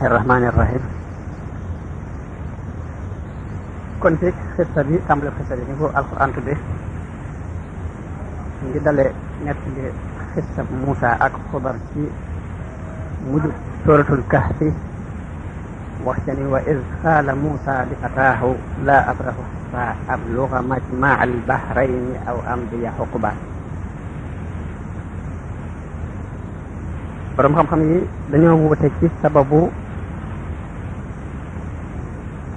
rahmaani rahim. kon ci xista bi tàmbale xista bi ni ko alquran tudde ngi dale nett li xista Muusa ak Xudar ci mujj suratul kahfi wax ca ni wa iz qaala Muusa li fataahu laa abrahu hatta abluga majmaa al bahrayni aw amdiya huqba. borom xam-xam yi dañoo wute ci sababu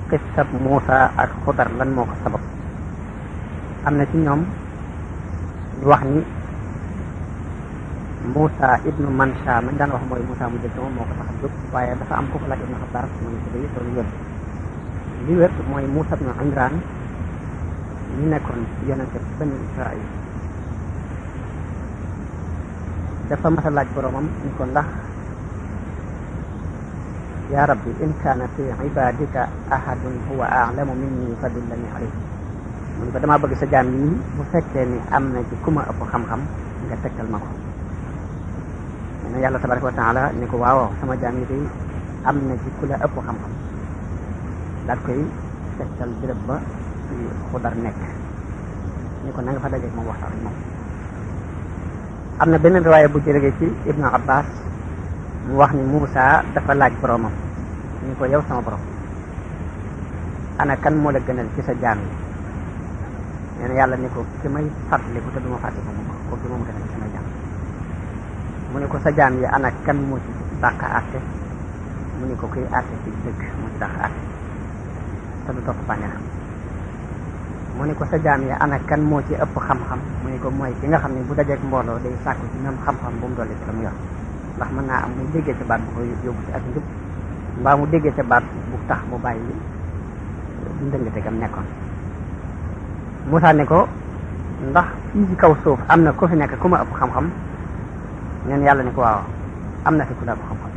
xisab Muusa ak Xudar lan moo ko sabab. am na ci ñoom ñu wax ni Muusa ibnu Mansha man daan wax mooy Muusa mu jëkk moom moo ko tax a jóg waaye dafa am foofu laaj ibnu Abbas mu ne ko day loolu wér li wér mooy Muusa ibnu Imraan ñu nekkoon yonente bani Israil dafa mas a laaj boromam ni ko ndax yaa rabbi in kaana fi ibadika ahadun huwa a'lamu minni fadullani alayhi mu ni ko damaa bëgg sa jaam yi bu fekkee ni am na ci ku ma ëpp xam-xam nga tegtal ma ko. nee na yàlla tabaraka wa taala ni ko waaw sama jaam yi day am na ci ku la ëpp xam-xam daal koy tegtal béréb ba ci Xudar nekk ni ko na nga fa dajeeg moom waxtaan ak moom. am na beneen riwaaya bu jëlee ci Ibnu Abbas mu wax ni Muusa dafa laaj boromam ni ko yow sama borom ana kan moo la gënal ci sa jaam yi. nee na yàlla ni ko ki may fàttaliku te du ma fàtte ko ki moom gënal ci sama jaam mu ni ko sa jaam yi ana kan moo ci dàq àtte mu ni ko kuy àtte ci dëgg moo ci dàq àtte te du topp bànneexam mu ni ko sa jaam yi ana kan moo ci ëpp xam-xam mu ni ko mooy ki nga xam ne bu dajeek mbooloo day sàkku ci ñoom xam-xam bu mu dolli ci la mu yor ndax mën naa am mu déggee ca baat bu ko yóbbu ci ak njub mbaa mu déggee ca baat bu tax mu bàyyi ndëngate gam nekkoon. Muusa ne ko ndax fii ci kaw suuf am na ko fi nekk ku ma ëpp xam-xam neen yàlla ni ko waaw am na fi ku la ëpp xam-xam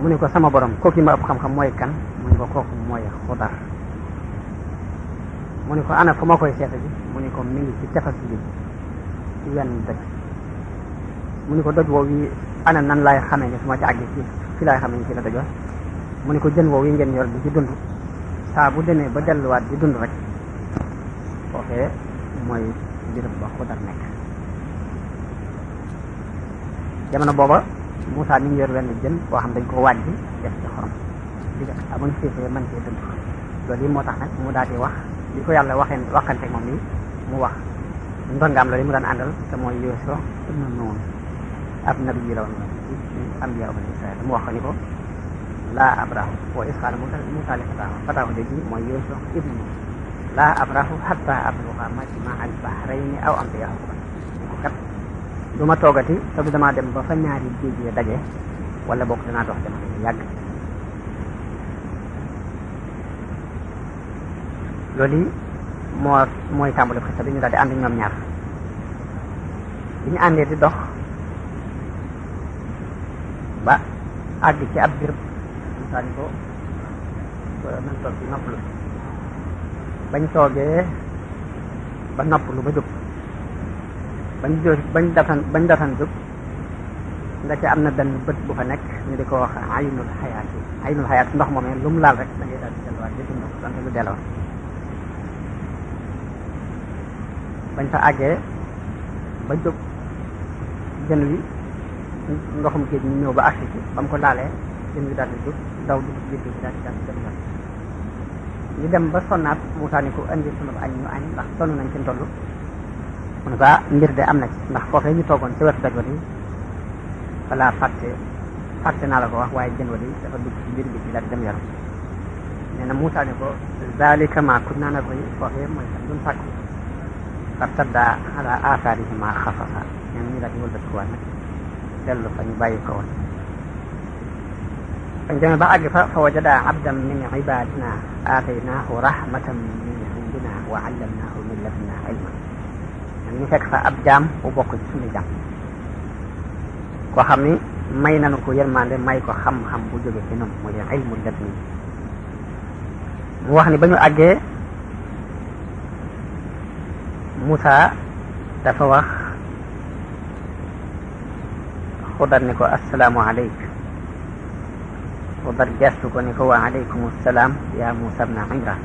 mu ni ko sama borom kooku ma ëpp xam-xam mooy kan mu ni ko kooku mooy Xudar mu ni ko ana fu ma koy seeta ji mu ni ko mi ngi ci tefas bi ci wenn dëkk mu ni ko doj woow yi ana nan laay xamee ni su ma ci àggee fi laay xamee ni ci la doj mu ni ko jën woow yi ngeen yor di ci dund saa bu demee ba delluwaat di dund rek foofee mooy béréb ba Xudar nekk. jamono booba Muusa mi ngi yor wenn jën boo xam dañ ko waaj bi def ci xorom di def amuñ xiifee mën cee dund loolu yi moo tax nag mu daal di wax li ko yàlla waxante moom ni mu wax ndongaam la li mu daan àndal te mooy Yuusuf ibnu Nuun ab nabi yi la woon am ya bani Israil mu wax ko ni ko laa abrahu wa iz qaala Muusaa li fataahu léegi mooy Yuusuf ibnu Nuun laa abrahu hatta abluga majmaa al bahrayni aw amdiya huqban ko kat du ma toogati te du damaa dem ba fa ñaari géej yi daje wala bokk danaa dox jamono yu yàgg. loolu yi mooy tàmbali xista bi ñu daal di ànd ñoom ñaar bi ñu àndee di dox ba àgg ci ab béréb Muusaa ni ko nañ toog ci noppalu bañ toogee ba noppalu ba jóg bañ datan jóg nga ci am na benn bët bu fa nekk ñu di ko wax aynul xayaat ndox moomee lu mu laal rek da ngay daal di delluwaat di dund donte lu delloo. bañ fa àggee ba jóg jën wi ndoxum géej ñu ñëw ba agsi ci ba mu ko laalee jën wi daal di jóg daw dugg ci biir géej daal di dem yoon ñu dem ba sonnaat Muusaa ni ko indi sunu añ ñu añ ndax sonn nañ ci tollu mu ne ko mbir de am na ci ndax foofee ñu toogoon ci wetu doj wa di balaa fàtte naa la ko wax waaye jën wa di dafa dugg ci biir géej gi daal di dem yoon nee na Muusaa ni ko zaalika maa kunnaa nabghi foofee mooy sax duñ sàkku fartaddaa alaa aasaarihimaa xasasaa ñoom ñu daal di wëlbatikuwaat nag dellu fa ñu bàyyi ko woon. bañ demee ba àgg fa wajadaa abdan min ibaadinaa aataynaahu rahmatan min indinaa wa allamnaahu min ladunnaa ilman. ñu fekk fa ab jaam bu bokk ci suñu jaam koo xam ni may nanu ko yërmande may ko xam-xam bu jóge ci ñoom mooy ilmu ladunni. mu wax ni ba ñu àggee Muusa dafa wax Xudar ni ko assalaamu aleyk Xudar gestu ko ni ko wa alaykum salaam ya Muusaa ibna Imraan.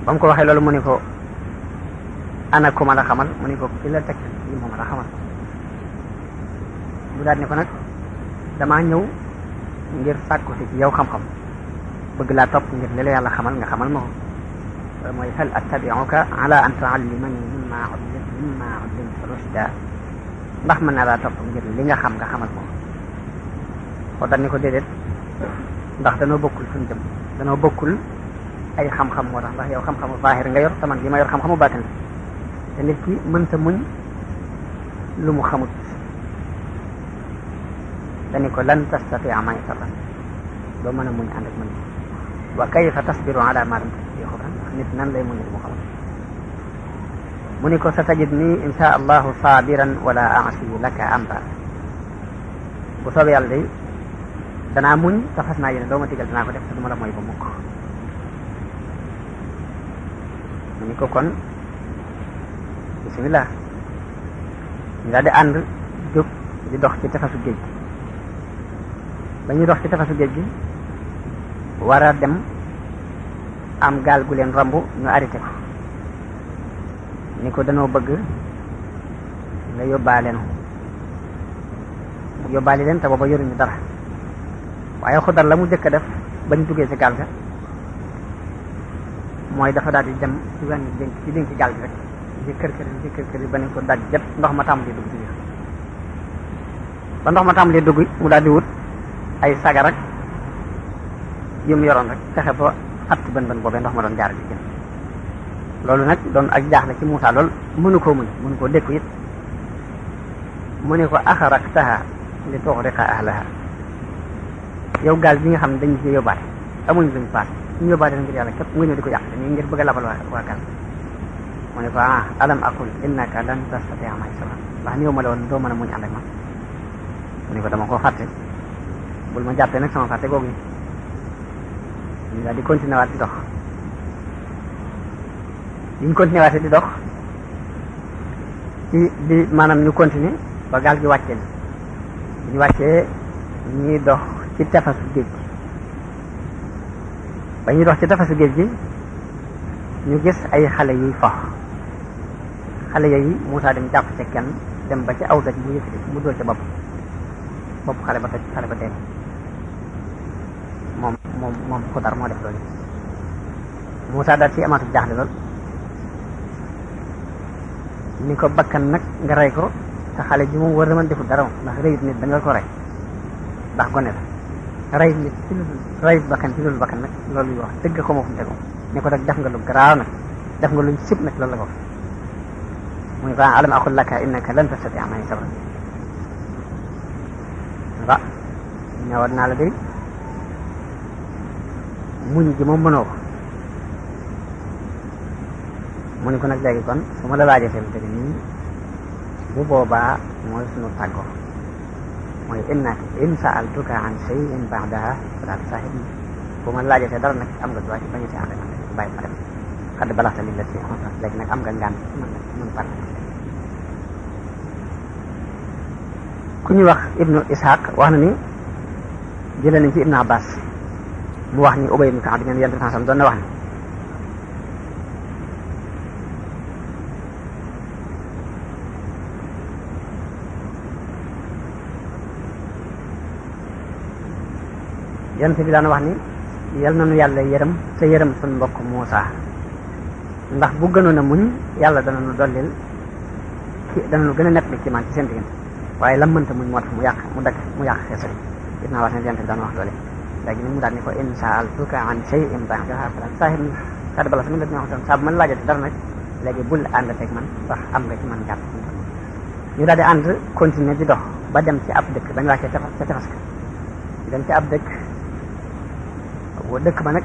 ba mu ko waxee loolu mu ni ko ana ko ma la xamal mu ni ko ki la teg lii moom la xamal. mu daal ni ko nag damaa ñëw ngir sàkku si ci yow xam-xam bëgg laa topp ngir li la yàlla xamal nga xamal ma ko. loolu mooy hal attabi'uka ala an tu'allimani mimma ullimta rushda, ndax mën naa laa topp ngir li nga xam nga xamal ko. Xudar ni ko déedéet, ndax danoo bokkul suñu jëm, danoo bokkul ay xam-xam moo tax, ndax yow xam-xamu zaahir nga yor te man li ma yor xam-xamu baatin te nit ki mënta muñ lu mu xamut. dani ko lan tastati'a ma'iya sabran, doo mën a muñ ànd ak man. wa kayfa tasbiru ala ma lam tastati' sabran, nit nan lay muñ lu mu xamut. mu ni ko satajidni insha allahu sabiran wala a'si laka amra, bu soobee yàlla day danaa muñ te fas naa yéene doo ma digal danaa ko def te du ma la mooy ba mukk. mu ni ko kon bismillah. ñu daal di ànd jóg di dox ci tefesu géej gi. ba ñuy dox ci tefesu géej gi war a dem am gaal gu leen romb ñu arrêté ko ni ko danoo bëgg nga yóbbaale nu. mu yóbbaale leen te booba yoruñu dara, waaye Xudar la mu jëkk a def bañ duggee ci gaal ga mooy dafa daal di dem ci wenn dénk ci dénk gaal gi rek di kër kër yi ba ne ko daj jët ndox ma tàmbalee dugg ci biir. ba ndox ma tàmbalee dugg mu daal di wut ay sagar ak yu mu yoroon rek fexe ba xat bën boobee ndox ma doon jaar ci gën. loolu nag doon ak jaaxle ci Muusaa lool mënu koo dékku it. mu ne ko axraqtaha li tughriqa ahlaha, yow gaal bi nga xam ne dañu ci yóbbaale amuñ luñ paas ñu yóbbaale ngir yàlla képp nga ñëw di ko yàq dañuy ngir bëgg a labal waa gaal. mu ne ko alam aqul innaka lan tastati'a ma'iya sabran, ndax néew ma la woon doo mën a muñ ànd ak man. mu ne ko dama koo fàtte, bul ma jàppee nag sama fàtte googu ñu daal di continuer waat di dox. liñ continuer waat di dox di maanaam ñu continuer ba gaal gi wàccee na. ñu wàccee ñuy dox ci tefesu géej gi. ba ñuy dox ci tefesu géej gi ñu gis ay xale yuy fox. xale yooyu Muusaa dem jàpp ca kenn dem ba ci aw daj mu yëkkati mu dóor ca bopp xale ba toj xale ba dee. moom Xudar moo def loolu. Muusaa daal ci amaatu jaaxle lool ni ko bakkan nag nga rey ko te xale ji moom war na mën deful dara moom ndax reyut nit da nga ko rey ndax gone la. rey nit ci lu rey bakkan ci loolu bakkan nag loolu yu wax dëgg ko moo fu mu tegoo ni ko nag def nga lu garaaw nag def nga luñ sib nag loolu la ko wax. mu ne ko alam aqul laka innaka lan tastati'a ma'iya sabran, ñëwaat naa la de muñ gi moom mënoo ko. mu ne ko nag léegi kon su ma la laajee seen tëdd nii bu boobaa mooy sunu tàggoo mooy in sa'altuka an shay'in ba'daha fala tusahibni, bu ma la laajee seen dara nag am nga droit ci bañ a ci ànd ak man bàyyi ma dem xad balagta lillati unsat, léegi nag am nga ngaan mën par ku ñuy wax Ibnu Ishaq wax na ni jëlee nañ ci Ibnu Abbas mu wax ni Ubay ibn Ka'b ñeen yent sansam doon na wax ni yonent bi daan wax ni yal na nu yàlla yërëm te yërëm suñ mbokk Muusaa, ndax bu gënoon a muñ yàlla dana nu dollil dana nu gën a nekk ci man ci seen diggante, waaye lam mënta muñ moo tax mu yàq xeesal gis naa wax ne yonent bi daan wax doole. léegi ni mu daal ni ko in sa'altuka an shay'in ba'daha fala tusahibni xad balagta min ladunni unsatan, saa bu ma la laajee dara nag léegi bul ànd ak man ndax am nga ci man gàtt. ñu daal di ànd continuer di dox ba dem ci ab dëkk dañu wàccee ca tefes ka dem ci ab dëkk. dëkk ba nag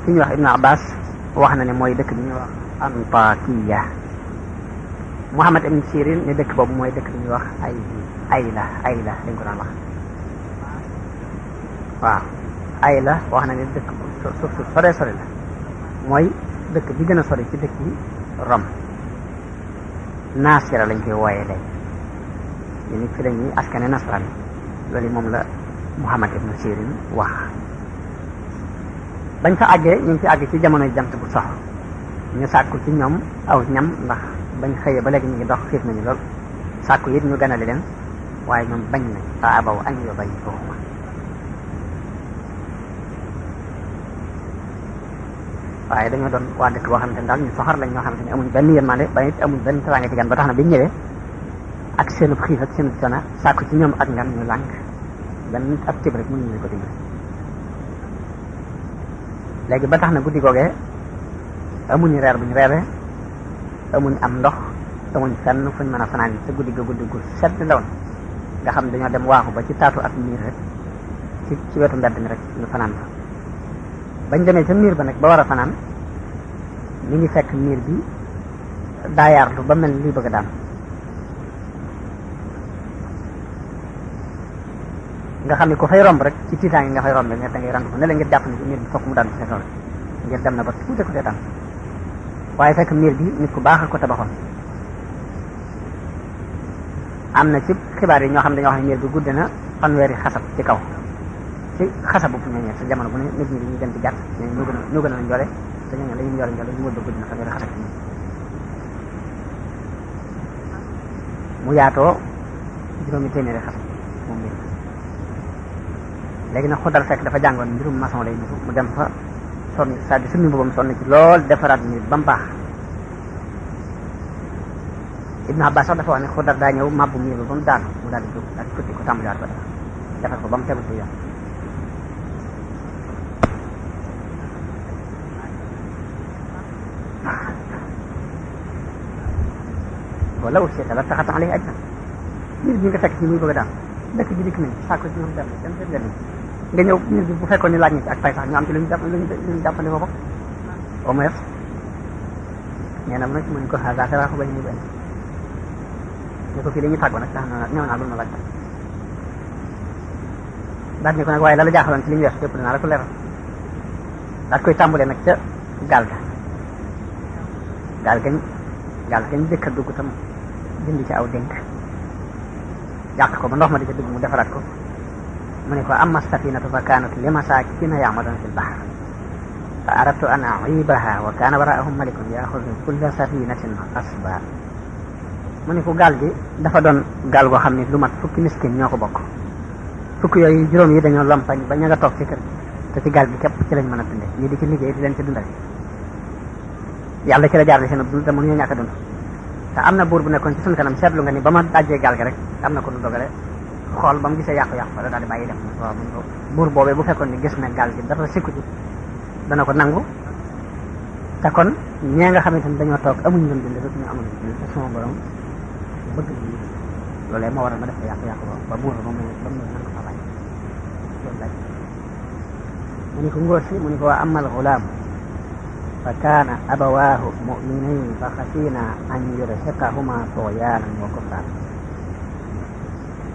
ki ñuy wax Ibnu Abbas wax na ne mooy dëkk bi ñuy wax Antakiya. Muhammad ibn Sirin ne dëkk boobu mooy dëkk bi ñuy wax Ayla dañ ko daan wax. waaw Ayla wax na ne dëkk suuf su sore la mooy dëkk bi gën a sori ci dëkk yi Rome. naasira lañ koy wooyee léegi ñu ni fi la ñuy askane nasran loolu moom la Muhammad ibnu Sirin wax bañ fa àggee ñu ngi fi àgg ci jamono jant bu sox ñu sàkku ci ñoom aw ñam ndax bañ xëyee ba léegi ñu ngi dox xiif nañu lool sàkku it ñu ganale leen waaye ñoom bañ nañ fa abaw añ yo bañ fooxuma waaye dañoo doon waa dëkk boo xamante ne daal ñu soxar lañ ñoo xamante ne amuñ benn yërmande ba it amuñ benn teraanga ci gan ba tax na biñu ñëwee ak seenub xiif ak seenub cona sàkku ci ñoom ak ngan ñu lànk benn ab tib rek mënuñu ko dimbali léegi ba tax na guddi googee amuñu reer buñ reere amuñ am ndox amuñ fenn fuñ mën a fanaan yi te guddi ga guddi gu sedd la woon nga xam dañoo dem waaxu ba ci taatu ak miir rek ci wetu mbedd mi rek ñu fanaan fa bañ demee ca miir ba nag ba war a fanaan ñu ngi fekk miir bi daayaarlu ba mel ni luy bëgg a daan nga xam ne ku fay romb rek ci tiitaan yi nga fay romb nga da ngay rand ko ne la ngir jàpp ne miir bi fokk mu daan ci sa kaw rek ngir dem na ba tuute ko seetaan waaye fekk miir bi nit ku baax a ko tabaxoon am na ci xibaar yi ñoo xam dañoo wax ne miir bi gudd na fanweeri xasab ci kaw ci xasabu bu ñëwee sa jamono bu ne nit ñi dañuy gën di gàtt ñoo gën a njole te ñooñu dañuy njole ñu wër ba gudd na fanweeri xasab mu yaatoo juróomi téeméeri xasab moom miir léegi nag Xudar fekk dafa jàngoon mbirum maçon lay nitu mu dem fa sonn c'est-à-dire summi boobam sonn ci lool defaraat miir ba mu baax Ibn Abbas sax dafa wax ne Xudar daa ñëw mabbu miir ba mu daanu mu daal di jóg daal di futti ko tàmbaliwaat ko defar ko ba mu tegu ci yoon wala aussi la taxat alay ajna miir bi nga fekk ci muy bëgg a daan dëkk bi dikk nañ sàkko ci ñoom dem nga ñëw miir bi bu fekkoon ni laaj na ci ak pay sax ñu am ci luñu jàppandi ko au moins nee na nag mu ne ko xaasa xeraa ko bañ mu benn ne ko fii dañuy tàggoo nag tax na ñëw naa lu ma laaj daal ne ko nag waaye la la jaaxaloon ci li ñu wees yëpp dinaa la ko leeral daal koy tàmbalee nag ca gaal gañ jëkk a dugg tam jënd ci aw dénk yàq ko ba ndox ma di ca dugg mu defaraat ko mu ne ko amma safinatu fa kaanat li masaakina ya'maluna fil bahr fa aradtu an a'ibaha wa kaana waraahum malikun ya'khudhu kulla safinatin ghasba mu ne ko gaal gi dafa doon gaal goo xam ne lu mat fukki miskin ñoo ko bokk fukki yooyu juróom yi dañoo lompañ ba ña nga toog ci kër te ci gaal gi képp ci lañ mën a dunde ñii di ci liggéey di leen ci dundal yàlla ci la jaar di seen dund te mënuñoo ñàkk a dund te am na buur bu nekkoon ci suñu kanam seetlu nga ni ba ma dajjee gaal gi rek am na ko nu dogale xool ba mu gisee yàqu-yàqu fa la daal di bàyyi dem waaw mun ko buur boobee bu fekkoon ni gis na gaal gi dara sikku ci dana ko nangu te kon ñee nga xamante ni dañoo toog amuñ doon dund rek ñu amul dund te sama borom bëgg ñu loolee moo waral ma def ko yàqu-yàqu ba buur ba mu nan ko fa bàyyi loolu laaj mu ni ko ngóor si mu ni ko waa amal xulaam fa kaana abawaahu mu'minayn fa xasina an yurhiqahuma tughyanan wa kufran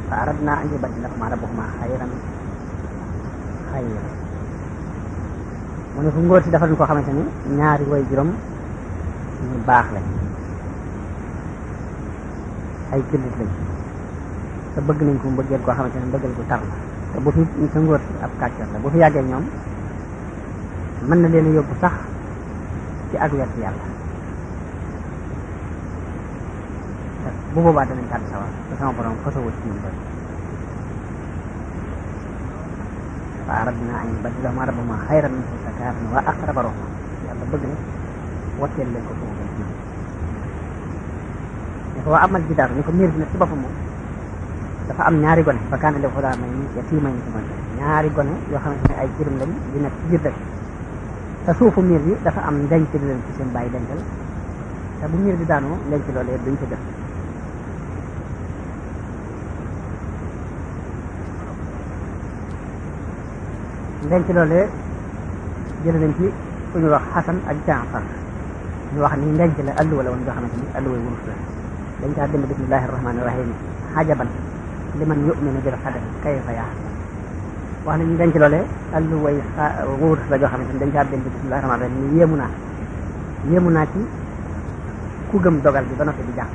fa aradna an yubaddilahuma rabbuhuma xayran mu ne ko ngóor si dafa doon koo xamante ni ñaari way juróom ñu baax lañ ay jullit lañ te bëgg nañ ko mbëggeel koo xamante ni mbëggeel gu tar la te bu fi sa ngóor si ab kàccoor la bu fi yàggee ñoom mën na leen a yóbbu sax ci ak wet yàlla bu boobaa danañ tàbbi sawar te sama borom fasawut ci ñun doon fa aradna an yubaddilahuma rabbuhuma xayran minhu zakatan wa aqraba ruhma yàlla bëgg na watteel leen ko foofu gën ci ñoom ne ko waa amal jidaar ni ko miir bi nag ci boppam moom dafa am ñaari gone fa kaana li ghulaamayni yatiimayni fil madina ñaari gone yoo xamante ne ay jirim lañ di nekk ci biir dëkk te suufu miir bi dafa am ndenc li leen ci seen bàyyi dencal te bu miir bi daanoo ndenc loolee duñ ko def ndenc loolee jël nañ ci ku ñu wax Xasan ak Jaafar ñu wax ni ndenc la alluwa la woon nga xamante ni alluwa wurus la dañ caa bind bismillahi rahmaani rahim xajaban liman yu'minu bil qadari kayfa yahsan wax nañu ndenc loolee alluway wurus la joo xamante ni dañ caa bind bismillahi rahmaani rahim ni yéemu naa ci ku gëm dogal bi ba noppi di jàq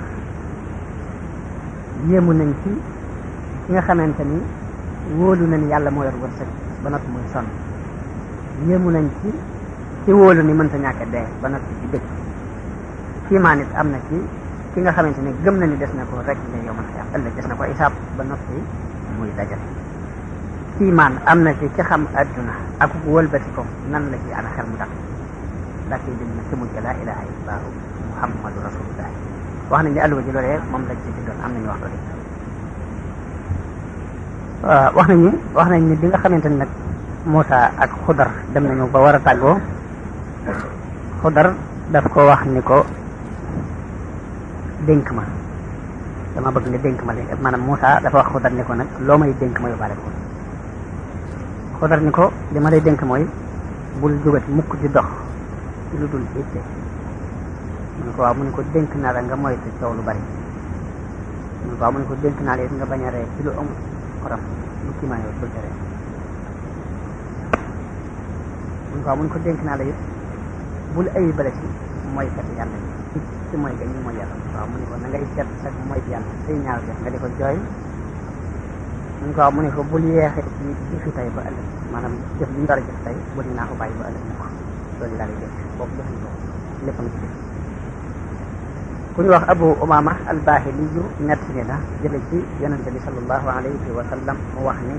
yéemu nañ ci ki nga xamante ni wóolu na ni yàlla moo yor wërsëg ba noppi muy sonn yéemu nañ ci wóolu ni mënta ñàkk dee ba noppi ci dëkk kiimaan it am na ci ki nga xamante ni gëm na ni des na ko rek ne yow man xiyam ëllëg des na ko isaab ba noppi muy dajale kiimaan am na ci xam adduna ak wëlbati ko nan la ci ana xel mu daq daa koy bind na ci mujj laa ilaha illallahu muhammadu rasulullah wax nañ ne alluwa ji loolee moom lañ ci bindoon am nañu wax loolu wax nañ ni bi nga xamante ni nag Muusa ak Xudar dem nañu ba war a tàggoo Xudar daf ko wax ni ko dénk ma dama bëgg nga dénk ma léegi maanaam Muusa dafa wax Xudar ni ko nag loo may dénk ma yóbbaale ko Xudar ni ko li ma lay dénk mooy bul jógati mukk di dox ci lu dul itte mu ne ko waaw mu ne ko dénk naa la nga moytu coow lu bari mu ne ko waaw mu ne ko dénk naa la it nga bañ a ree ci lu amul xorom lu kiimaan yow bul ree mu ne ko waaw mu ne ko dénk naa la it bul ayibale ci mooykat yàlla ci mooy ga ñu mooy yàlla waaw mu ne ko na ngay seet sax mooy yàlla say ñaaw def nga di ko jooy mu ne ko waaw mu ne ko bul yeexee ci fi tey ba ëllëg maanaam jëf li ñu war a jëf tey bul naa ko bàyyi ba ëllëg mu ko loolu daal di def boobu jëf ni ko lépp nga ci def ku ñu wax Abu Umaama al-Baahili yu nett ni la jële ci yonente bi sallallahu alayhi wa sallam mu wax ni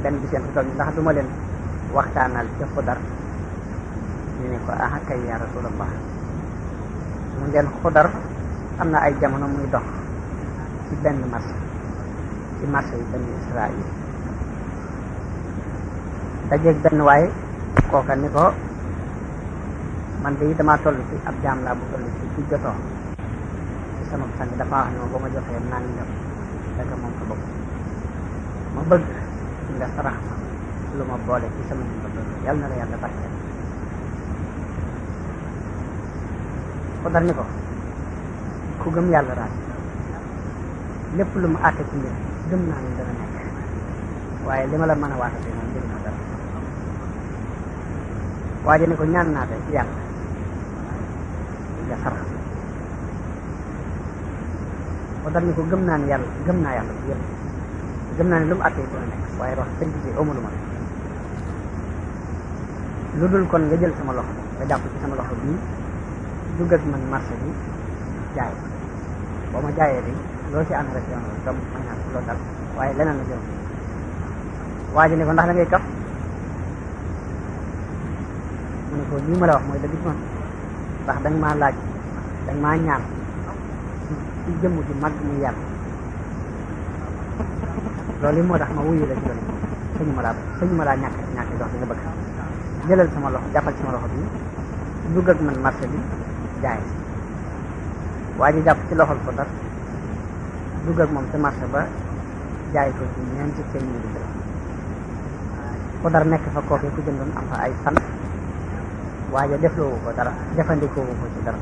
benn bi seen fi toog ndax du ma leen waxtaanal ci Xudar ñu ne ko ah kay ya rasulallah mu leen Xudar am na ay jamono muy dox ci benn marché ci marché yi Bani Israil dajeeg benn waaye kooka ni ko man de damaa toll ci ab jaam laa bu toll ci jotoo ci sama sang dafa wax ne ma ba ma joxee naan nga danga moom ko bopp ma bëgg nga sarax ma lu ma boole ci sama dund yàlla na la yàlla barkeel Xudar ni ko ku gëm yàlla daal lépp lu mu àtte ci mbir gëm naa ne dana nekk waaye li ma la mën a waatati moom jël ma dara waaye ni ko ñaan naa de ci yàlla nga sarax Xudar ni ko gëm naa ne yàlla gëm naa yàlla bu yëpp gëm naa ne lu mu àtte dana nekk waaye wax dëgg ci amu lu ma lu dul kon nga jël sama loxo nga jàpp ci sama loxo bii dugg ak man marché bi jaay boo ma jaayee bi loo ci ànd rek yoon la dom ma ñaan loo dal waaye leneen la jëm waa ji ne ko ndax da ngay kaf mu ne ko lii ma la wax mooy dëgg ci man ndax da nga maa laaj da nga maa ñaan ci jëmm ji mag muy yàlla loolu yi moo tax ma wuyu la ci loolu sëñu ma laa ñàkk dox di nga bëgg jëlal sama loxo jàppal sama loxo bi dugg ak man marché bi jaay waa ji jàpp ci loxol Xudar dugg ak moom ci marché ba jaay ko ci ñeenti téeméeri dërëm Xudar nekk fa kooke ku jëndoon am fa ay fan waaye defloowu ko dara jëfandikoowu ko ci dara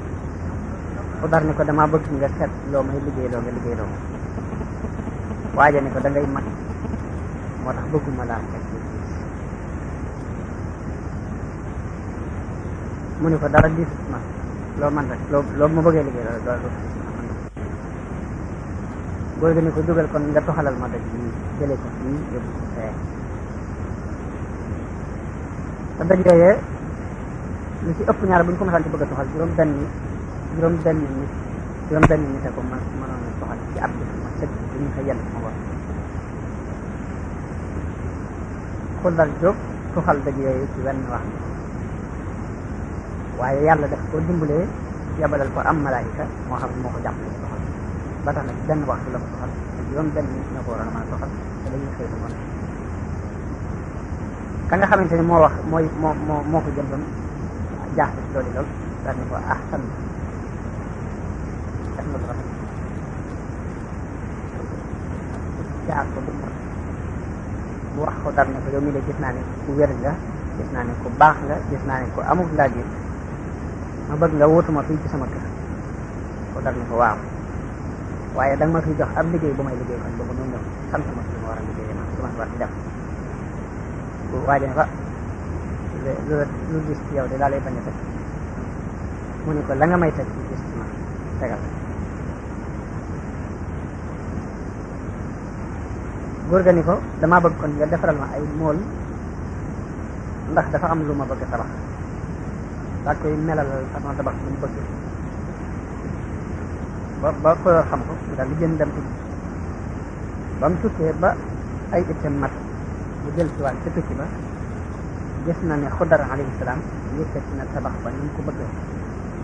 Xudar ni ko dama bëgg nga seet loo may liggéeyloo nga liggéeyloo waaye ni ko da ngay mag moo tax bëgguma laa teg mu ne ko dara diis ma loo man rek loo ma bëggee liggéey loolu góor gi ni ko dugal kon nga toxalal ma daj bi jëlee ko fii yóbbu ko fee te daj yooyee lu ci ëpp ñaar bu ñu ko masaan ci bëgg a toxal juróom benn nit a ko mënoon a toxal ci ab bis ma sëgg bu ñu ko yenn ma war Xudar jóg toxal daj yooyu ci wenn wax waaye yàlla daf ko dimbalee yabalal ko am malaayika moo xam moo ko jàppale ci toxal ba tax na ci benn waxtu la ko toxal te juróom benn nit na ko waroon a mën a toxal te dañuy xëy ngoon ka nga xamante ni moo wax moo ko jëndoon jaaxle ci loolu lool daal ni ko ahsan def nga trop jaar ko bu mu wax ko dar ne ko yow mii de gis naa ne ku wér nga gis naa ne ku baax nga gis naa ne ku amul laa ji ma bëgg nga wutuma fii ci sama kër ko dar ne ko waaw waaye da nga ma fiy jox ab liggéey bu may liggéey kon boobu ñëw sant ma ci ma war a liggéey ma su ma war di def waaye ne ko lu gis ci yow de laa lay bañ a teg mu ne ko la nga may teg ci gis ma tegal góor ga ni ko damaa bëgg kon nga defaral ma ay mool ndax dafa am lu ma bëgg a tabax daa koy melalal façon tabax bu mu bëgg ba ko xam ko mu daal di jën dem tukki ba mu tukkee ba ay itam mat mu jël si waat ca tukki ba gis na ne Xudar alayhi salaam yëkkati na tabax ba ni mu ko bëggee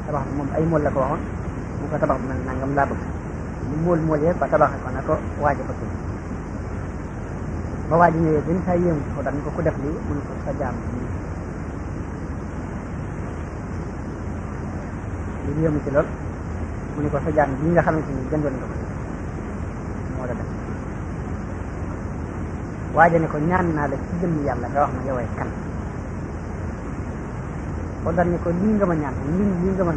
tabax bi moom ay mool la ko waxoon mu ko tabax bi mel nangam laa bëgg mu mool yee ba tabaxe ko na ko waaja ko tudd ba waaji ñëwee dañ saa yéemu ci Xudar ni ko ku def lii mu ne ko sa jaam li yéemu ci lool mu ne ko sa jaam bii nga xamante ni jëndoon nga ko moo la def waaja ne ko ñaan naa la ci jëmm yàlla nga wax ma yowee kan Xudar ni ko lii nga ma ñaan lii nga ma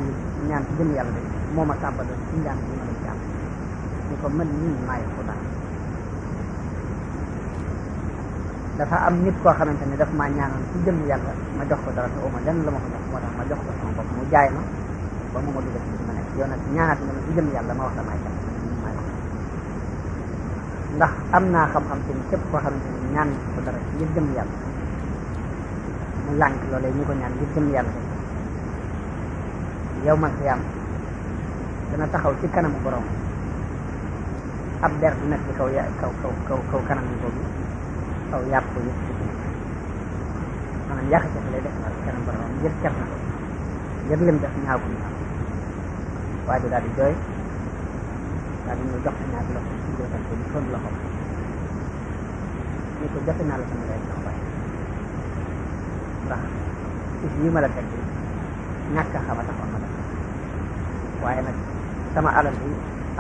ñaan ci jëmm yàlla de moo ma tàmbaloon ci njàng bi ma lay jàng ni ko man nii maay Xudar dafa am nit koo xamante ne daf maa ñaanoon ci jëmm yàlla ma jox ko dara te uma lenn la ma ko jox moo tax ma jox ko sama bopp mu jaay ma ba mu ma dugal ci ma nekk yow nag ñaanaat nga ma ci jëmm yàlla ma wax la maay kan ndax am naa xam-xam te ni képp koo xamante ni ñaan ko dara ci ngir jëmm yàlla mu lànk loolee ñu ko ñaan ngir jëmm yàlla rek yow man xiyaam dana taxaw ci kanamu borom ab der du nekk ci kaw kanam boobu kaw yàpp ko yëpp ci maanaam yàqate lay def na kanam borom ngir ker na ko ngir lim def ñaaw ko waa ji daal di jooy daal di ñëw jox ko ñaari loxo ci jootal ko ñu fon loxo ni ko jafe naa la sama lay jox bàyyi ndax is yi ma la teg bi ñàkk a xam a taxoon ma def waaye nag sama alal bi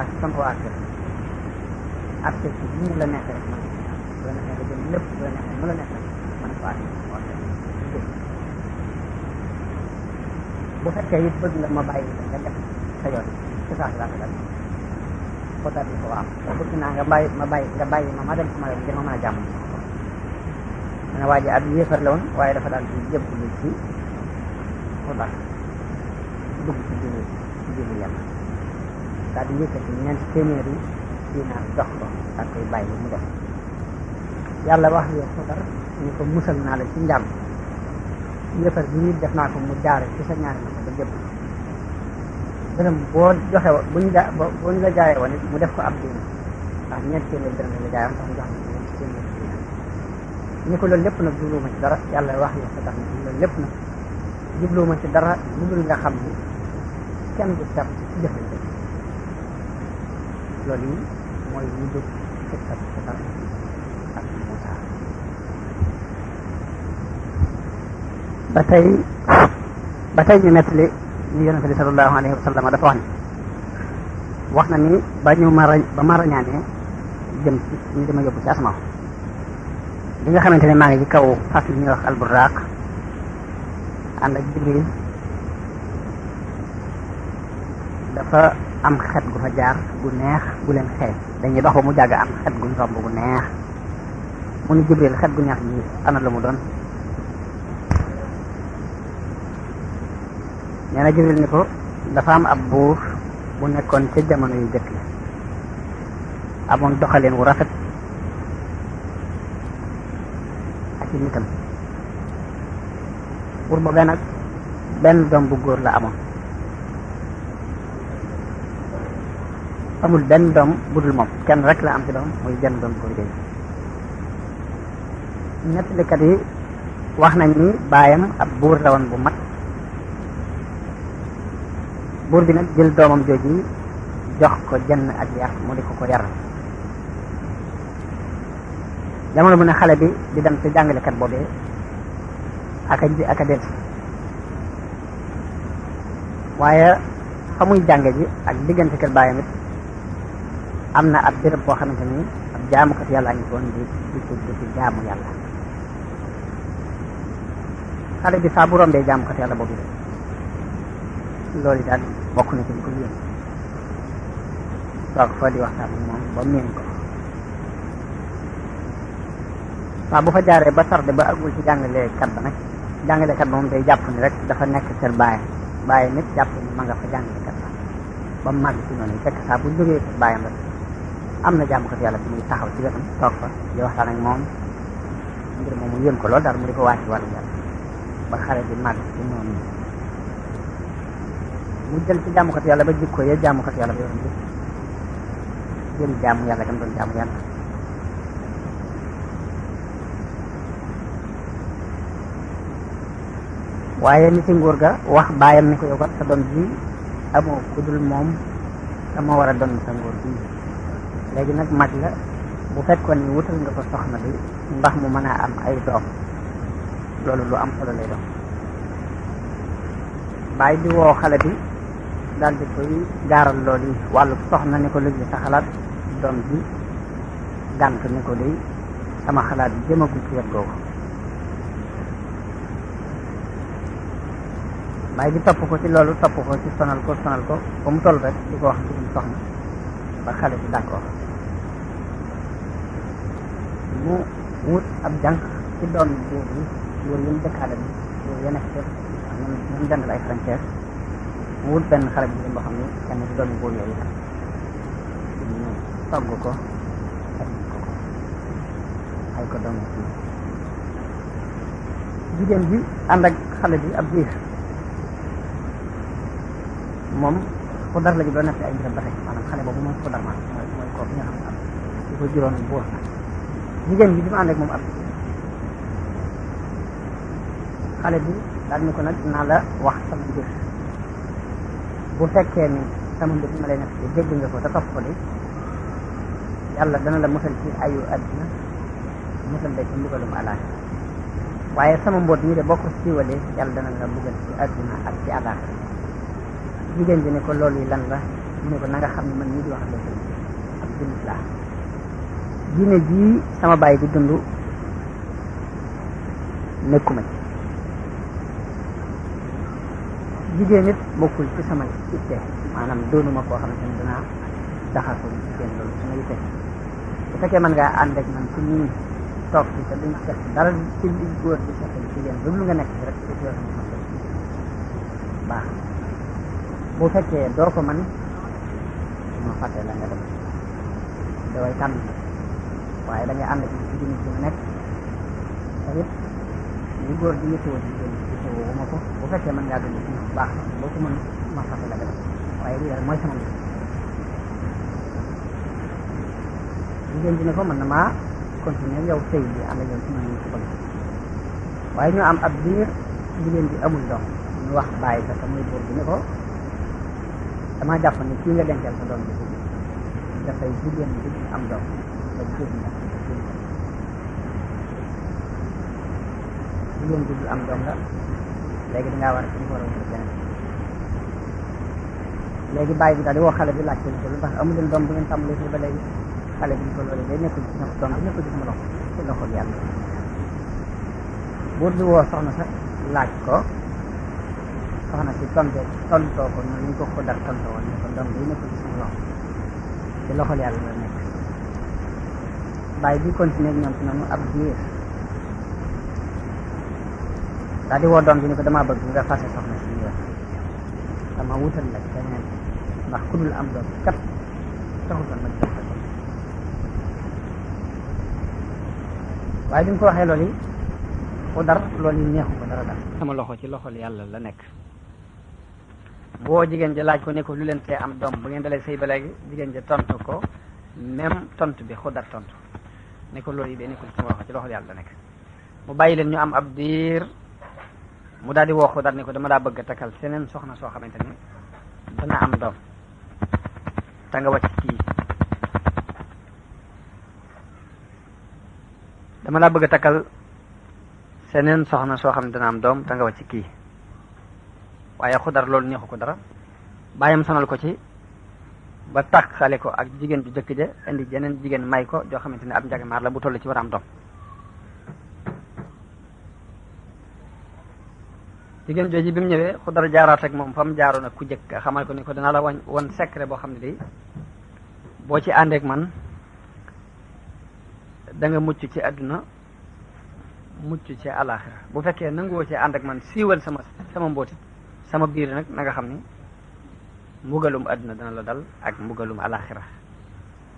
ak sama waa kër ak ci ñu la nekk rek man bu la neexee nga jël lépp bu la neexee mu la nekk rek man ko ak bu fekkee it bëgg nga ma bàyyi nga def sa yoon ci saa si laa ko def Xudar ni ko waaw bëgg naa nga bàyyi ma dem sama yoon ngir ma mën a jàmm ma ne waa ji ab yéefar la woon waaye dafa daal di jébbalu ci Xudar dugg ci diine yàlla daal di yëkkati ñeenti téeméeri dinaar jox ko daal koy bàyyi mu def yàlla wax yow Xudar ni ko musal naa la ci njàmm yéefar bi def naa ko mu jaare ci sa ñaari ma ba jébbalu dërëm boo joxe buñ la jaayee woon mu def ko ab diine ndax ñeenti téeméeri dërëm la jaayoon tax mu jox na ñeenti téeméeri dinaar ni ko loolu lépp nag jubluwuma ci dara yàlla wax yow Xudar ni loolu lépp nag jubluwuma ci dara lu dul nga xam ni kenn du tar ci jëfante loolu yi mooy ñu dugg ci Xudar ak Muusaa ba tey ñu nettali ñu yonente bi sallallahu alayhi wa sallam dafa wax na ni ba ma rañaanee jëm ci ñu dama yóbbu ci asmaaw bi nga xamante ne maa ngi ci kaw fas yi ñuy wax alburaaq ànd ak Jibril dafa am xet gu fa jaar gu neex gu leen xeeñ dañuy dox ba mu jàgg am xet gu romb gu neex mu ni Jibril xet gu neex gi ana la mu doon nee na Jibril ni ko dafa am ab buur bu nekkoon ca jamono yu jëkk amoon doxalin wu rafet ak ci nitam buur boobee nag benn doom bu góor la amoon amul benn doom bu dul moom kenn rek la am ci doom muy benn doom bu góor jooju nettalikat yi wax nañ ni baayam ab buur la woon bu mat buur bi nag jël doomam jooju jox ko jenn ak yar mu di ko yaral jamono bu ne xale bi di dem ci jàngalekat boobee aka del waaye fa muy jànge ji ak diggante kër baayam it am na ab béréb boo xamante ni ab jaamukat yàlla ngi doon di jaamu yàlla xale bi saa bu rombee jaamukat yàlla boobu loolu daal bokk na ci li ko yéen toog fa di waxtaan ak moom ba miin ko waaw bu fa jaaree ba tardé ba agul ci jàngalekat ba nag jàngalekat ba moom day jàpp ni rek dafa nekk kër bàyyi nit jàpp ni ma nga fa jàngalekat ba mu màgg ci noonu fekk saa bu jógee kër bàyyam rek am na jaamukat yàlla bi muy taxaw ci wetam toog fa di waxtaan ak moom mbir moom mu yéem ko lool daal mu di ko wàcc wàllu yàlla ba xale bi màgg ci noonu mu jël ci jaamukat yàlla ba jikko ya jaamukat yàlla ba yoon bi jël jaamu yàlla gam doon jaamu yàlla waaye ni ci nguur ga wax baayam ni ko yow kat sa doom ji amoo ku dul moom dama war a doon sa nguur bi léegi nag mag la bu fekkoon ni wutal nga ko soxna bi ndax mu mën a am ay doom loolu lu am solo lay doon bàyyi di woo xale bi daal di koy gaaral loolu yi wàllu soxna ni ko léegi sa xalaat doom ji gànt ni ko day sama xalaat bi jëmagul ci wet googu bàyyi di topp ko ci loolu topp ko ci sonal ko ba mu toll rek di ko wax mbirum soxna ba xale bi d'accord mu wut ab jànq ci doon boobu loolu yéen dëkkaale bi loolu yéen ak ñoom jàngal ay frontière mu wut benn xale bi boo xam ne kenn ci doomi boobu yooyu ñu togg ko ay ko doom jigéen bi ànd ak xale bi ab biir moom Xudar la ji doon nekk ay mbiram ba tey maanaam xale boobu mooy Xudar maanaam mooy kooku nga xam ne am di ko juróon buur na jigéen bi bi mu ànd ak moom ab xale bi daal ni ko nag naa la wax sama mbir bu fekkee ni sama mbir ma lay nekk ci dégg nga ko te topp ko de yàlla dana la musal ci ayu àddina musal la ci mbugalum àllaaxira waaye sama mboot ñi de boo ko siiwalee yàlla dana la mbugal ci àddina ak ci àllaaxira jigéen bi ne ko loolu yi lan la mu ne ko na nga xam ne man ñii di wax la ab jullit laa diine jii sama baay di dund nekkuma ci jigéen nit bokkul ci sama itte maanaam doonuma koo xamante ne dinaa daxasu jigéen loolu sama itte bu fekkee mën ngaa ànd ak man ci ñii toog ci te duñ fekk dara ci li góor di fekk jigéen lu nga nekk ci rek ci yoon baax bu fekkee doo ko man ma fàtte la nga dem daway tànn waaye da ngay ànd ak jigéen ci mu nekk te it li góor di yëttewoo jigéen yëttewoo ma ko bu fekkee mën ngaa dund ci baax na boo ko mën ma fàtte la nga dem waaye lii rek mooy sama mbir jigéen bi ne ko mën na maa continuer yow sëy bi ànd ak yow ci man ñu ko bëgg waaye ñu am ab biir jigéen bi amul doom ñu wax bàyyi sa muy buur bi ne ko damaa jàpp ne kii nga dencal sa doom bi dafay jigéen bi am doom ba jigéen bi am doom la léegi dangaa war a ci war a wutal beneen léegi bàyyi bi daal di woo xale bi laaj ko ni ko lu tax amu leen doom bu ngeen tàmbalee fii ba léegi xale bi ni ko loolu day nekkul ci sama doom bi nekkul ci sama loxo ci loxol yàlla buur bi woo soxna sa laaj ko soxna si tontoo ko noonu ñu ko Xudar tontoo woon ne ko doom bi nekkul ci sama loxo ci loxol yàlla la nekk bàyyi bi continuer ñoom ci noonu ab diir daal di woo doom bi ni ko damaa bëgg nga fase soxna si ñu dama wutal la keneen ndax ku dul am doom kat taxutoon ma jox ko waaye bi mu ko waxee loolu yi Xudar loolu yi neexu ko dara daal sama loxo ci loxol yàlla la nekk boo jigéen ji laaj ko ne ko lu leen tee am doom bu ngeen dalee sëy ba léegi jigéen ji tontu ko même tontu bi Xudar tontu ne ko loolu yi bee nekkul sama loxo ci loxol yàlla la nekk mu bàyyi leen ñu am ab diir mu daal di woo Xudar ne ko dama daa bëgg a takkal seneen soxna soo xamante ni dana am doom te nga wàcc kii dama daa bëgg a takkal seneen soxna soo xam ne dana am doom te nga wàcc kii waaye Xudar loolu neexu ko dara bàyyam sonal ko ci ba takkale ko ak jigéen ju jëkk ja indi jeneen jigéen may ko joo xamante ne ab njagamaar la bu toll ci war a am doom jigéen jooju bi mu ñëwee Xudar jaaraat ak moom fa mu jaaroon ak ku jëkk xamal ko ni ko danaa la wan secret boo xam ne day boo ci àndeek man da nga mucc ci àdduna mucc ci àllaaxira bu fekkee nanguwoo ci ànd ak man siiwal sama mbooti sama biir nag na nga xam ni mbugalum àdduna dana la dal ak mbugalum àllaaxira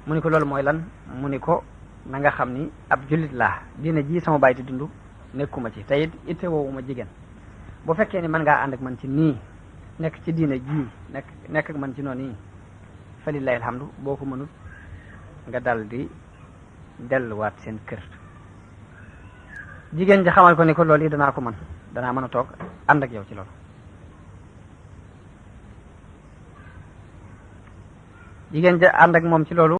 mu ni ko loolu mooy lan mu ni ko na nga xam ni ab jullit laa diine ji sama baay di dund nekkuma ci te it itte woowuma jigéen bu fekkee ni mën ngaa ànd ak man ci nii nekk ci diine ji nekk ak man ci noonu yi fa lillahi alhamdu boo ko mënut nga dal di delluwaat seen kër. jigéen ji xamal ko ni ko loolu yi danaa ko mën danaa mën a toog ànd ak yow ci loolu. jigéen ja ànd ak moom ci loolu